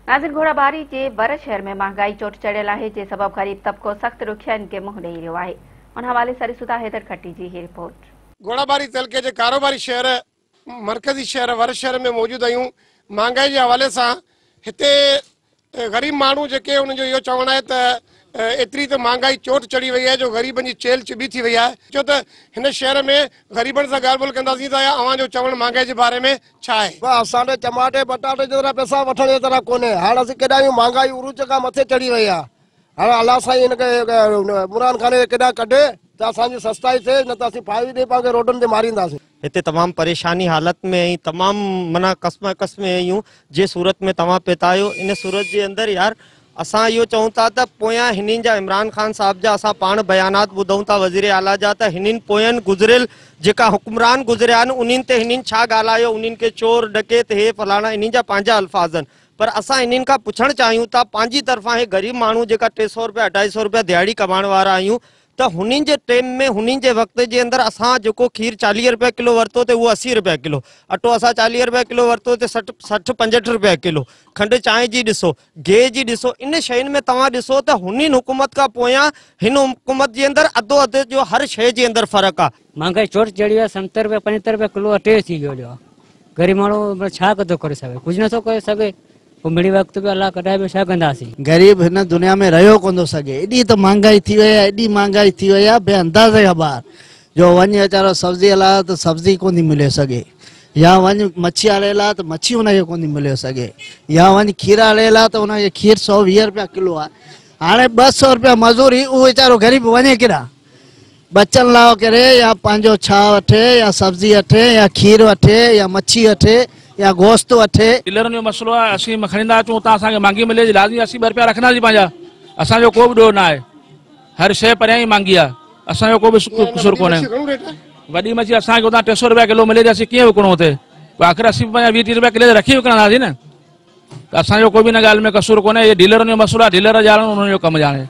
नाज़िर घोड़ाबारी जे वर शहर में महांगाई चोट चढ़ियल आहे, जंहिं सबबु ग़रीब तबिको सख़्तु ॾुखियाइनि खे मुंहुं ॾेई रहियो आहे। उन हवाले सां ॾिसूं था हैदर खट्टी जी हीअ रिपोर्ट। घोड़ाबारी तालुके जे कारोबारी शहर मरकज़ी शहर वर शहर में मौजूदु आहियूं। महांगाई जे हवाले सां हिते ग़रीब माण्हू जेके उन्हनि जो इहो चवणु आहे त एतिरी त महांगाई चोट चढ़ी वई आहे जो ग़रीबनि जी चेल चिबी थी वई आहे। छो त हिन शहर में ग़रीबनि सां ॻाल्हि ॿोल कंदासीं त अव्हां जो चवणु महांगाई जे बारे में छा आहे? असांखे टमाटे बटाटे जेतिरा पैसा वठण जेतिरा कोन्हे। हाणे असीं केॾा आहियूं, महांगाई उरूज खां मथे चढ़ी वई आहे। हाणे अलाह साईं हिनखे इमरान खान खे केॾां कढे त असांजी सस्ताई थिए, न त असीं फाही ॾेई पाण खे रोडनि ते मारींदासीं। हिते तमामु परेशानी हालत में ऐं तमामु माना क़स्म क़स्म आहियूं। जे सूरत में तव्हां पहुता आहियो इन सूरत जे अंदरि यार असां इहो चऊं था त पोयां हिननि जा इमरान खान साहिब जा असां पाण बयानात ॿुधूं था वज़ीर आला जा त हिननि पोयनि गुज़िरियल जेका हुक्मरान गुज़रिया आहिनि उन्हनि ते हिननि छा ॻाल्हायो, उन्हनि खे चोर डकैत हे फलाणा इन्हनि जा पंहिंजा अल्फाज़ आहिनि। पर असां इन्हनि खां पुछणु चाहियूं था पंहिंजी तरफ़ां हे ग़रीब माण्हू जेका 300 रुपया 250 रुपया दिहाड़ी कमाइण वारा आहियूं त हुननि जे टाइम में हुननि जे वक़्त जे अंदरि असां जेको खीर 40 रुपया किलो वरितो त उहो 80 रुपया किलो, अटो असां 40 रुपया किलो वरितो त 60 65 रुपया किलो, खंड चांहि जी ॾिसो, गेह जी ॾिसो, इन शयुनि में तव्हां ॾिसो त हुननि हुकूमत खां पोयां हिन हुकूमत जे अंदरि अधो अधु जो हर शइ जे अंदरि फ़र्क़ु आहे। महांगाई चोट चढ़ी आहे, 70 रुपया 75 रुपया किलो अटे थी वियो आहे। ग़रीब माण्हू छा थो करे सघे, कुझु नथो करे सघे। पोइ मिड़ी वक़्तु बि अलाह कढाए पियो, छा कंदासीं? ग़रीब हिन दुनिया में रहियो कोन थो सघे। एॾी त महांगाई थी वई आहे, एॾी महांगाई थी वई आहे बे अंदाज़ खां ॿाहिरि। जो वञ वीचारो सब्ज़ी लाइ त सब्ज़ी कोन थी मिले सघे, या वञ मच्छी वारे लाइ त मच्छी हुनखे कोन थी मिले सघे, या वञ खीर वारे लाइ त हुनखे खीर 120 रुपया किलो आहे। हाणे 200 रुपया मज़ूरी, उहो वीचारो ग़रीब वञे केॾां? बचनि लाइ करे या पंहिंजो छा वठे, या सब्ज़ी वठे, या खीर वठे, या मच्छी वठे, या गोश्त वठे। डीलरनि जो मसइलो आहे, असीं खणी था अचूं उतां असांखे महांगी मिले, लाज़मी असीं 2 रुपया रखंदासीं पंहिंजा। असांजो को बि ॾोह न आहे, हर शइ परियां ई महांगी आहे, असांजो को बि कसूर कोन्हे। वॾी मच्छी असांखे उतां 300 रुपया किलो मिले त असीं कीअं विकिणूं हुते? पोइ आख़िर असीं पंहिंजा 20-30 रुपया किलो रखी विकिणंदासीं न। त असांजो को बि हिन ॻाल्हि में कसूर कोन्हे। इहो डीलरनि जो मसइलो आहे, डीलर ॼाणनि, उन्हनि जो कमु ॼाणे।